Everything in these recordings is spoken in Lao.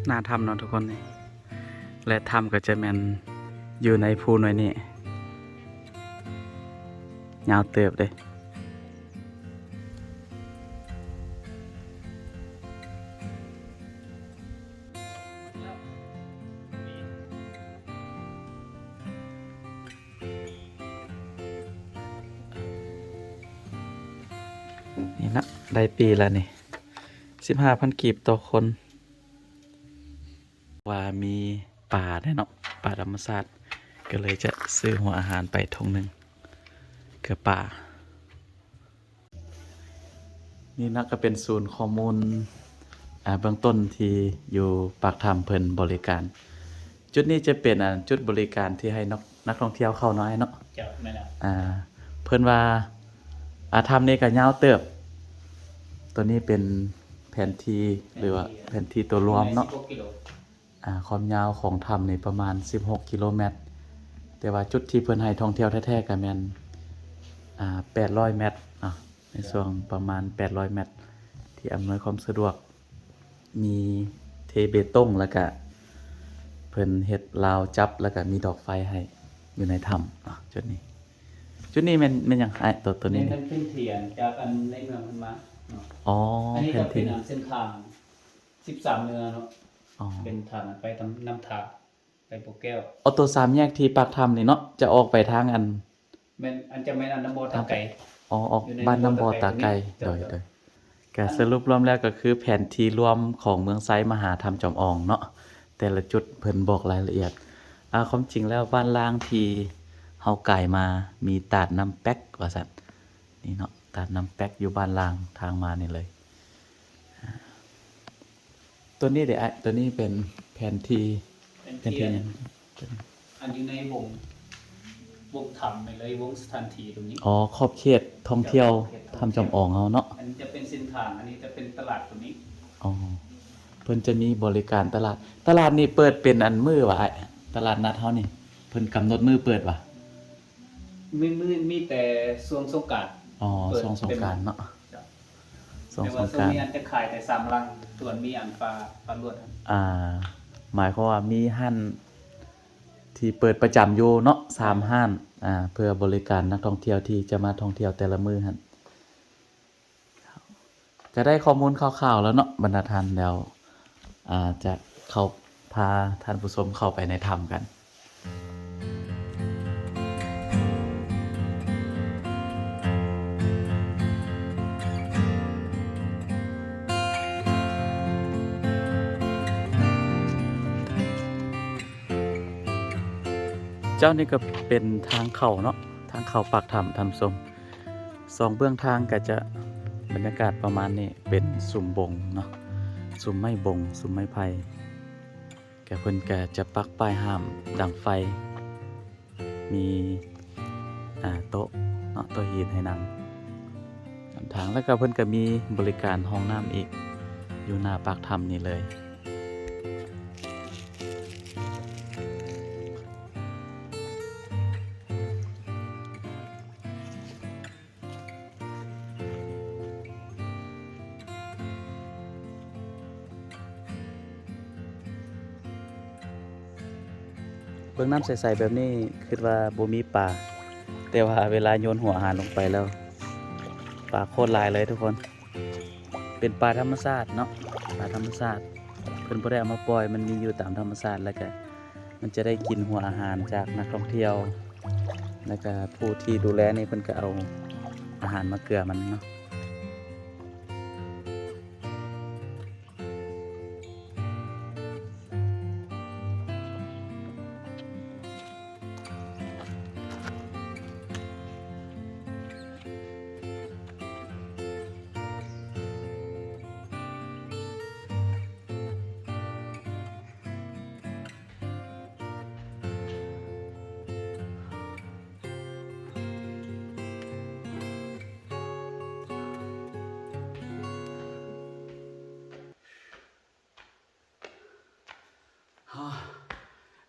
ໜ້າຖ້ຳເນາະທຸກຄົນນີ້ ແລະຖ້ຳກໍຈະແມ່ນຢູ່ໃນພູໜ່ວຍນີ້ ຍາວເຕີບເດ້. ນີ້ເນາະ ໄດ້ປີ້ລະນີ້ ສິບຫ້າພັນກີບຕໍ່ຄົນ. ວ່າມີປາແດ່ເນາະ ປາທຳມະຊາດ ກໍເລີຍຈະຊື້ຫົວອາຫານໄປຖົງໜຶ່ງ ເພື່ອປາ. ນີ້ເນາະ ກໍເປັນສູນຂໍ້ມູນ ອ່າ ເບື້ອງຕົ້ນທີ່ຢູ່ປາກຖ້ຳເພິ່ນບໍລິການ. ຈຸດນີ້ຈະເປັນ ອ່າ ຈຸດບໍລິການທີ່ໃຫ້ນັກ ນັກທ່ອງທ່ຽວເຂົ້າເນາະ ອ້າຍເນາະ. ເຈົ້າ ແມ່ນແລ້ວ. ອ່າ ເພິ່ນວ່າ ອ່າ ຖ້ຳນີ້ກໍຍາວເຕີບ. ຕົວນີ້ເປັນແຜນທີ່ ແຜນທີ່ ຫຼືວ່າແຜນທີ່ຕົວລວມເນາະ. ສິບຫົກກິໂລ. ອ່າ ຄວາມຍາວຂອງຖ້ຳນີ້ປະມານສິບຫົກກິໂລແມັດ, ແຕ່ວ່າຈຸດທີ່ເພິ່ນໃຫ້ທ່ອງທ່ຽວແທ້ໆ ກໍແມ່ນ ອ່າ ແປດຮ້ອຍແມັດເນາະ, ໃນຊ່ວງປະມານແປດຮ້ອຍແມັດ ທີ່ອຳນວຍຄວາມສະດວກ, ມີເທເບຕົງ ແລ້ວກະເພິ່ນເຮັດລາວຈັບ ແລ້ວກະມີດອກໄຟໃຫ້ຢູ່ໃນຖ້ຳເນາະ. ຈຸດນີ້ ຈຸດນີ້ແມ່ນ ແມ່ນຫຍັງອ້າຍ? ຕົວ ຕົວນີ້ ນີ້ແມ່ນແຜນທີ່ຈາກອັນໃນເມືອງເພິ່ນມາເນາະ. ອໍ ອັນນີ້ກໍເປັນອັນເສັ້ນທາງ ສິບສາມເໜືອເນາະ. ອໍ ເປັນທາງໄປນຳ ນຳທາໄປບໍ່ແກ້ວ. ອໍ ຕົວສາມແຍກທີ່ປາກຖ້ຳນີ້ເນາະ ຈະອອກໄປທາງອັນ ແມ່ນ ອັນຈະແມ່ນອັນນ້ຳບໍ່ຕາໄກ. ອໍ ອອກບ້ານນ້ຳບໍ່ຕາໄກ. ໂດຍ ໂດຍ. ກະສະຫຼຸບລວມແລ້ວກໍຄືແຜນທີ່ລວມຂອງເມືອງໄຊມາຫາຖ້ຳຈອມອອງເນາະ, ແຕ່ລະຈຸດເພິ່ນບອກລາຍລະອຽດ. ອ່າ ຄວາມຈິງແລ້ວບ້ານລ່າງທີ່ເຮົາກາຍມາມີຕາດນ້ຳແປັກວ່າຊັ້ນ. ນີ້ເນາະ ຕາດນ້ຳແປັກຢູ່ບ້ານລ່າງທາງມານີ້ເລີຍ. ຕົວນີ້ເດອ້າຍ? ຕົວນີ້ເປັນແຜນທີ່ ແຜນທີ່ ແຜນທີ່ຫຍັງ? ອັນຢູ່ໃນວົງ ວົງຖ້ຳນີ້ເລີຍ ວົງສະຖານທີ່ຕົງນີ້. ອໍ ຂອບເຂດທ່ອງທ່ຽວ ເຈົ້າ ຂອບເຂດທ່ອງທ່ຽວ ຖ້ຳຈອມອອງເຮົາເນາະ. ອັນນີ້ຈະເປັນເສັ້ນທາງ ອັນນີ້ຈະເປັນຕະຫຼາດຕົງນີ້. ອໍ ເພິ່ນຈະມີບໍລິການຕະຫຼາດ. ຕະຫຼາດນີ້ເປີດເປັນອັນມື້ຫວາອ້າຍ? ຕະຫຼາດນັດເຮົານີ້ ເພິ່ນກຳນົດມື້ເປີດຫວາ? ມີ ມີ ມີແຕ່ຊ່ວງສົງການ. ອໍ ເປີດ ຊ່ວງສົງການເນາະ. ເຈົ້າ ຊ່ວງສົງການ ແຕ່ວ່າຊ່ວງນີ້ອາດຈະຂາຍແຕ່ສາມຫຼັງ ສ່ວນມີອັນປາ ປາລວດຫັ້ນ. ອ່າ ໝາຍຄວາມວ່າມີຮ້ານທີ່ເປີດປະຈຳຢູ່ເນາະ ສາມຮ້ານ ອ່າ ເພື່ອບໍລິການນັກທ່ອງທ່ຽວທີ່ຈະມາທ່ອງທ່ຽວແຕ່ລະມື້ຫັ້ນ. ກໍໄດ້ຂໍ້ມູນຄ່າວໆແລ້ວເນາະບັນດາທ່ານ, ແລ້ວ ອ່າ ຈະເຂົ້າ ພາທ່ານຜູ້ຊົມເຂົ້າໄປໃນຖ້ຳກັນ. ເຈົ້າ ນີ້ກໍເປັນທາງເຂົ້າເນາະ, ທາງເຂົ້າປາກຖ້ຳທ່ານຜູ້ຊົມ. ສອງເບື້ອງທາງກໍຈະ ບັນຍາກາດປະມານນີ້ ເປັນຊຸມບົງເນາະ, ຊຸມໄມ້ບົງ ຊຸມໄມ້ໄຜ່. ກະເພິ່ນກະຈະປັກປ້າຍຫ້າມດັງໄຟ, ມີ ອ່າ ໂຕະເນາະ ໂຕະຫີນໃຫ້ນັ່ງນຳທາງ, ແລ້ວກະເພິ່ນກະມີບໍລິການຫ້ອງນ້ຳອີກ ຢູ່ໜ້າປາກຖ້ຳນີ້ເລີຍ. ເບິ່ງນ້ຳໃສໆແບບນີ້ ຄິດວ່າບໍ່ມີປາ, ແຕ່ວ່າເວລາໂຍນຫົວອາຫານລົງໄປແລ້ວ ປາໂຄດຫຼາຍເລີຍທຸກຄົນ. ເປັນປາທຳມະຊາດເນາະ, ປາທຳມະຊາດ ເພິ່ນບໍ່ໄດ້ເອົາມາປ່ອຍ, ມັນມີຢູ່ຕາມທຳມະຊາດ ແລ້ວກະ ມັນຈະໄດ້ກິນຫົວອາຫານຈາກນັກທ່ອງທ່ຽວ ແລ້ວກະຜູ້ທີ່ດູແລນີ້ເພິ່ນກະເອົາອາຫານມາເກືອມັນເນາະ.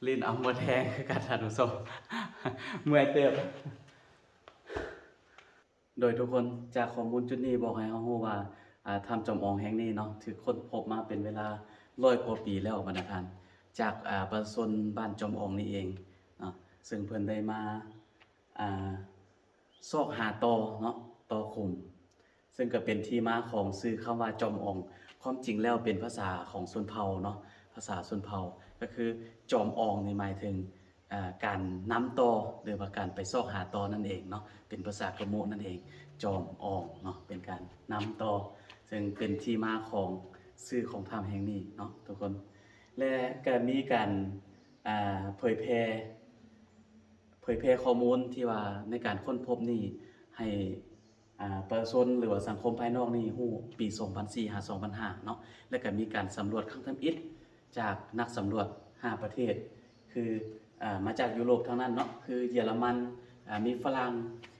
ຫຼິ້ນເອົາໝົດແຮງຄືກັນທ່ານຜູ້ຊົມ, ເມື່ອຍເຕີບ. ໂດຍທຸກຄົນ, ຈາກຂໍ້ມູນຈຸດນີ້ບອກໃຫ້ເຮົາຮູ້ວ່າ ອ່າ ຖ້ຳຈອມອອງແຫ່ງນີ້ເນາະ ຖືກຄົ້ນພົບມາເປັນເວລາຮ້ອຍກວ່າປີແລ້ວບັນດາທ່ານ ຈາກ ອ່າ ປະຊາຊົນບ້ານຈອມອອງນີ້ເອງເນາະ ເຊິ່ງເພິ່ນໄດ້ມາ ອ່າ ຊອກຫາຕໍ່ເນາະ ຕໍ່ຂຸມ ເຊິ່ງກໍເປັນທີ່ມາຂອງຊື່ຄຳວ່າຈອມອອງ. ຄວາມຈິງແລ້ວເປັນພາສາຂອງຊົນເຜົ່າເນາະ ພາສາຊົນເຜົ່າ ກໍຄືຈອມອອງນີ້ໝາຍເຖິງ ອ່າ ການນຳຕໍ່ ຫຼືວ່າການໄປຊອກຫາຕໍ່ນັ້ນເອງເນາະ ເປັນພາສາກະໂມະນັ້ນເອງ ຈອມອອງເນາະ ເປັນການນຳຕໍ່ ເຊິ່ງເປັນທີ່ມາຂອງຊື່ຂອງຖ້ຳແຫ່ງນີ້ເນາະທຸກຄົນ. ແລະ ກໍມີການ ອ່າ ເຜີຍແຜ່ ເຜີຍແຜ່ຂໍ້ມູນທີ່ວ່າໃນການຄົ້ນພົບນີ້ໃຫ້ ອ່າ ປະຊາຊົນ ຫຼືວ່າສັງຄົມພາຍນອກນີ້ຮູ້ປີສອງພັນສີ່ຫາສອງພັນຫ້າເນາະ ແລະ ກໍມີການສຳຫຼວດຄັ້ງທຳອິດຈາກນັກສຳຫຼວດຫ້າປະເທດ ຄື ອ່າ ມາຈາກຢູໂຣບທັງນັ້ນເນາະ ຄືເຢຍລະມັນ ອ່າ ມີຝຣັ່ງ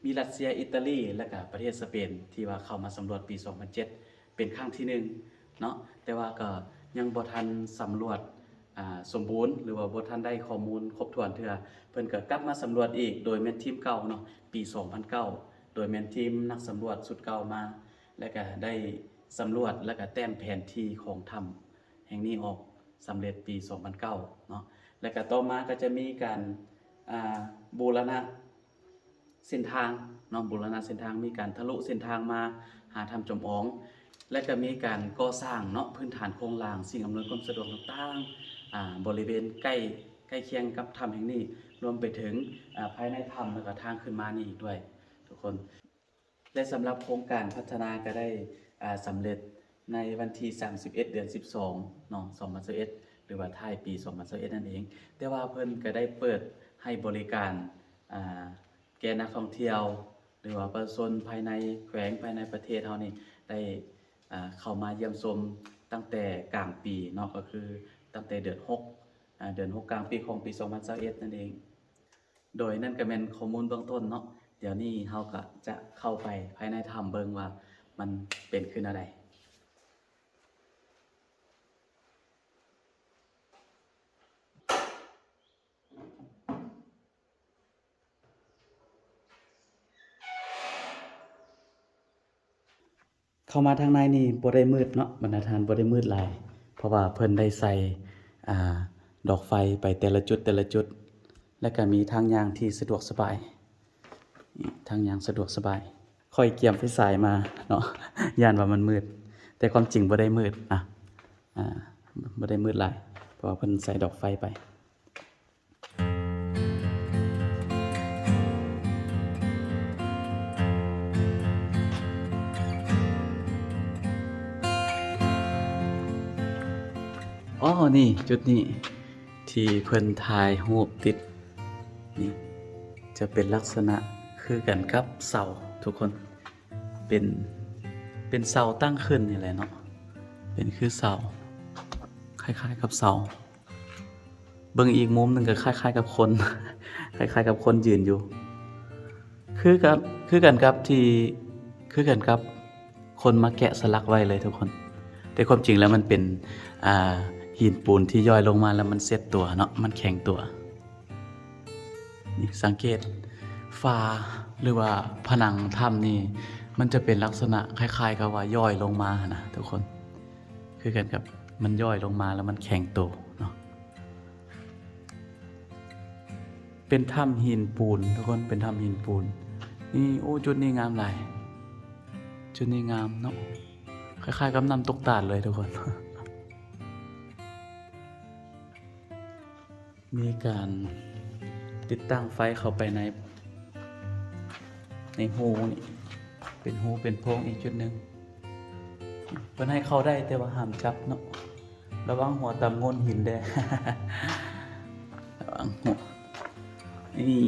ມີຣັດເຊຍ ອີຕາລີ ແລະ ກໍປະເທດສະເປນ ທີ່ວ່າເຂົ້າມາສຳຫຼວດປີສອງພັນເຈັດ ເປັນຄັ້ງທີໜຶ່ງເນາະ ແຕ່ວ່າກໍຍັງບໍ່ທັນສຳຫຼວດ ອ່າ ສົມບູນ ຫຼືວ່າບໍ່ທັນໄດ້ຂໍ້ມູນຄົບຖ້ວນເທື່ອ ເພິ່ນກໍກັບມາສຳຫຼວດອີກ ໂດຍແມ່ນທີມເກົ່າເນາະ ປີສອງພັນເກົ້າ ໂດຍແມ່ນທີມນັກສຳຫຼວດຊຸດເກົ່າມາ ແລະກະໄດ້ສຳຫຼວດ ແລະກະແຕ້ມແຜນທີ່ຂອງຖ້ຳແຫ່ງນີ້ອອກສຳເລັດປີສອງພັນເກົ້າເນາະ ແລະກະຕໍ່ມາກໍຈະມີການ ອ່າ ບູລະນະ ເສັ້ນທາງເນາະ ບູລະນະເສັ້ນທາງ ມີການທະລຸເສັ້ນທາງມາຫາຖ້ຳຈອມອອງ ແລະກໍມີການກໍ່ສ້າງເນາະ ພື້ນຖານໂຄງລ່າງ ສິ່ງອຳນວຍຄວາມສະດວກຕ່າງໆ ອ່າ ບໍລິເວນໃກ້ ໃກ້ຄຽງກັບຖ້ຳແຫ່ງນີ້ ລວມໄປເຖິງ ອ່າ ພາຍໃນຖ້ຳ ແລະກໍທາງຂຶ້ນມານີ້ອີກດ້ວຍທຸກຄົນ. ແລະສຳລັບໂຄງການພັດທະນາກໍໄດ້ ອ່າ ສຳເລັດໃນວັນທີສາມສິບເອັດ ເດືອນສິບສອງເນາະ ສອງພັນຊາວເອັດ ຫຼືວ່າທ້າຍປີສອງພັນຊາວເອັດນັ້ນເອງ ແຕ່ວ່າເພິ່ນກໍໄດ້ເປີດໃຫ້ບໍລິການ ອ່າ ແກ່ນັກທ່ອງທ່ຽວ ຫຼືວ່າປະຊາຊົນພາຍໃນແຂວງ ພາຍໃນປະເທດເຮົານີ້ ໄດ້ ອ່າ ເຂົ້າມາຢ້ຽມຊົມຕັ້ງແຕ່ກາງປີເນາະ ກໍຄືຕັ້ງແຕ່ເດືອນຫົກ ອ່າ ເດືອນຫົກກາງປີຂອງປີສອງພັນຊາວເອັດນັ້ນເອງ. ໂດຍນັ້ນກໍແມ່ນຂໍ້ມູນເບື້ອງຕົ້ນເນາະ ດຽວນີ້ເຮົາກໍຈະເຂົ້າໄປພາຍໃນຖ້ຳເບິ່ງວ່າມັນເປັນຄືແນວໃດ. ເຂົ້າມາທາງໃນນີ້ບໍ່ໄດ້ມືດເນາະ ບັນດາທ່ານ ບໍ່ໄດ້ມືດຫຼາຍ ເພາະວ່າເພິ່ນໄດ້ໃສ່ ອ່າ ດອກໄຟໄປແຕ່ລະຈຸດ ແຕ່ລະຈຸດ ແລະກະມີທາງຍ່າງທີ່ສະດວກສະບາຍ ທາງຍ່າງສະດວກສະບາຍ. ຂ້ອຍກຽມໄຟສາຍມາເນາະ ຢ້ານວ່າມັນມືດ ແຕ່ຄວາມຈິງບໍ່ໄດ້ມືດ ອ່າ ບໍ່ໄດ້ມືດຫຼາຍ ເພາະວ່າເພິ່ນໃສ່ດອກໄຟໄປ. ອໍ ນີ້ ຈຸດນີ້ທີ່ເພິ່ນຖ່າຍຮູບຕິດ ນີ້ຈະເປັນລັກສະນະຄືກັນກັບເສົາທຸກຄົນ ເປັນ ເປັນເສົາຕັ້ງຂຶ້ນນີ້ແຫຼະເນາະ ເປັນຄືເສົາ ຄ້າຍໆກັບເສົາ. ເບິ່ງອີກມຸມໜຶ່ງກໍຄ້າຍໆກັບຄົນ ຄ້າຍໆກັບຄົນຢືນຢູ່ ຄືກັບ ຄືກັນກັບທີ່ ຄືກັນກັບຄົນມາແກະສະຫຼັກໄວ້ເລີຍທຸກຄົນ ແຕ່ຄວາມຈິງແລ້ວມັນເປັນ ອ່າ ຫີນປູນທີ່ຍ່ອຍລົງມາແລ້ວມັນເຊັດຕົວເນາະ ມັນແຂງຕົວ. ນີ້ສັງເກດຝາ ຫຼືວ່າຜະໜັງຖ້ຳນີ້ ມັນຈະເປັນລັກສະນະຄ້າຍໆກັບວ່າຍ່ອຍລົງມາຫັ້ນນະທຸກຄົນ ຄືກັນກັບມັນຍ່ອຍລົງມາແລ້ວມັນແຂງໂຕເນາະ. ເປັນຖ້ຳຫີນປູນທຸກຄົນ ເປັນຖ້ຳຫີນປູນ. ນີ້ ໂອ້ ຈຸດນີ້ງາມຫຼາຍ ຈຸດນີ້ງາມເນາະ ຄ້າຍໆກັບນ້ຳຕົກຕາດເລີຍທຸກຄົນ. ມີການຕິດຕັ້ງໄຟເຂົ້າໄປໃນ ໃນຮູນີ້ ເປັນຮູເປັນໂພງອີກຈຸດໜຶ່ງ ເພິ່ນໃຫ້ເຂົ້າໄດ້ ແຕ່ວ່າຫ້າມຈັບເນາະ ລະວັງຫົວຕຳໂງ່ນຫີນແດ່ ລະວັງຫົວ ນີ້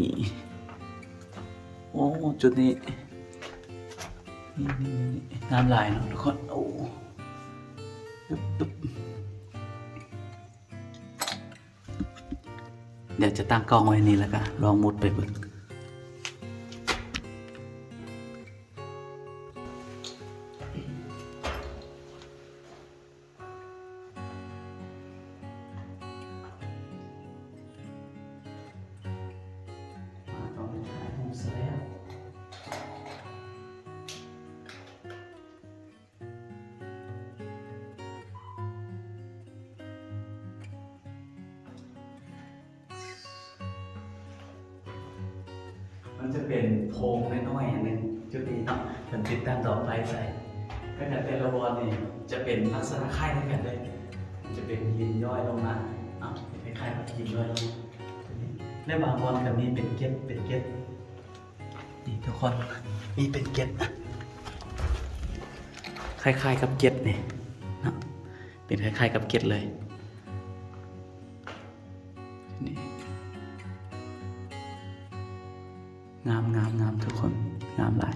ໂອ້ ຈຸດນີ້ ນີ້ ນີ້ ນີ້ ງາມຫຼາຍເນາະທຸກຄົນ ໂອ້ ຕຶບ ຕຶບ. ດຽວຈະຕັ້ງກ້ອງໄວ້ນີ້ ແລ້ວກະລອງມຸດໄປເບິ່ງ. ມາ ຕ້ອງໄດ້ຖ່າຍຮູບຊະແລ້ວ. ມັນຈະເປັນໂພງນ້ອຍໆອັນໜຶ່ງ ຈຸດນີ້ເນາະ ເພິ່ນຕິດຕັ້ງດອກໄຟໃສ່. ແລ້ວກະແຕ່ລະບ່ອນນີ້ຈະເປັນລັກສະນະຄ້າຍຄືກັນເລີຍ ຈະເປັນຫີນຍ້ອຍລົງມາເນາະ ຄ້າຍໆກັບຫີນຍ້ອຍລົງມາ. ແລະບາງບ່ອນກະມີເປັນເກັດ ເປັນເກັດ ນີ້ທຸກຄົນ ມີເປັນເກັດ ຄ້າຍໆກັບເກັດນີ້ເນາະ ເປັນຄ້າຍໆກັບເກັດເລີຍ. ນີ້ ງາມໆໆ ທຸກຄົນ ງາມຫຼາຍ.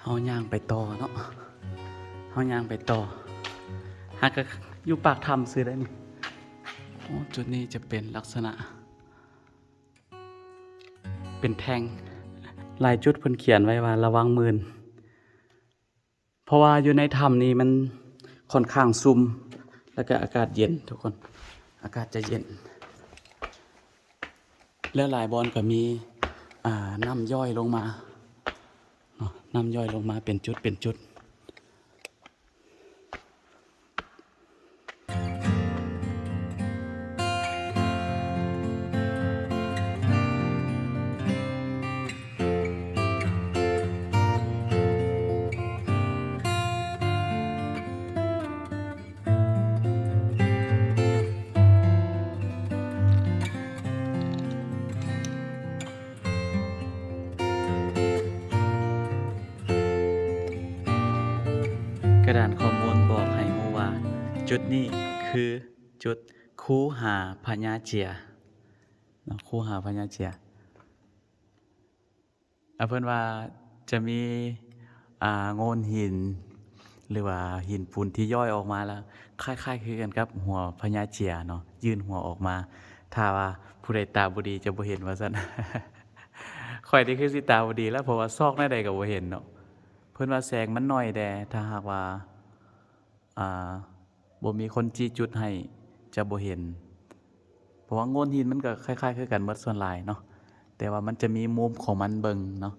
ເຮົາຍ່າງໄປຕໍ່ເນາະ ເຮົາຍ່າງໄປຕໍ່ ຫາກະຢູ່ປາກຖ້ຳຊື່ໄດ໋ນີ້. ໂອ້ ຈຸດນີ້ຈະເປັນລັກສະນະເປັນແທ່ງ ຫຼາຍຈຸດເພິ່ນຂຽນໄວ້ວ່າລະວັງມື່ນ ເພາະວ່າຢູ່ໃນຖ້ຳນີ້ມັນຂ້ອນຂ້າງຊຸ່ມ ແລ້ວກະອາກາດເຢັນທຸກຄົນ ອາກາດຈະເຢັນ. ແລ້ວຫຼາຍບ່ອນກະມີ ອ່າ ນ້ຳຍ້ອຍລົງມາເນາະ ນ້ຳຍ້ອຍລົງມາເປັນຈຸດເປັນຈຸດ. ກະດານຂໍ້ມູນບອກໃຫ້ຮູ້ວ່າ ຈຸດນີ້ຄືຈຸດຄູຫາພະຍາເຈຍເນາະ ຄູຫາພະຍາເຈຍ. ອາ ເພິ່ນວ່າຈະມີ ອາ ໂງ່ນຫີນ ຫຼືວ່າຫີນປູນທີ່ຍ້ອຍອອກມາ ແລ້ວຄ້າຍໆຄືກັນກັບຫົວພະຍາເຈຍເນາະ ຍື່ນຫົວອອກມາ. ຖ້າວ່າຜູ້ໃດຕາບໍ່ດີຈະບໍ່ເຫັນວ່າຊັ້ນ ຂ້ອຍນີ້ຄືຊິຕາບໍ່ດີແລ້ວ ເພາະວ່າຊອກແນວໃດກະບໍ່ເຫັນເນາະ. ເພິ່ນວ່າແສງມັນໜ້ອຍແດ່ ຖ້າຫາກວ່າ ອາ ບໍ່ມີຄົນຊີ້ຈຸດໃຫ້ຈະບໍ່ເຫັນ ເພາະວ່າໂງ່ນຫີນມັນກະຄ້າຍໆຄືກັນໝົດສ່ວນຫຼາຍເນາະ ແຕ່ວ່າມັນຈະມີມຸມຂອງມັນເບິ່ງເນາະ.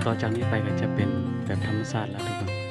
ຕໍ່ຈາກນີ້ໄປກະຈະເປັນແບບທຳມະຊາດແລ້ວທຸກຄົນ.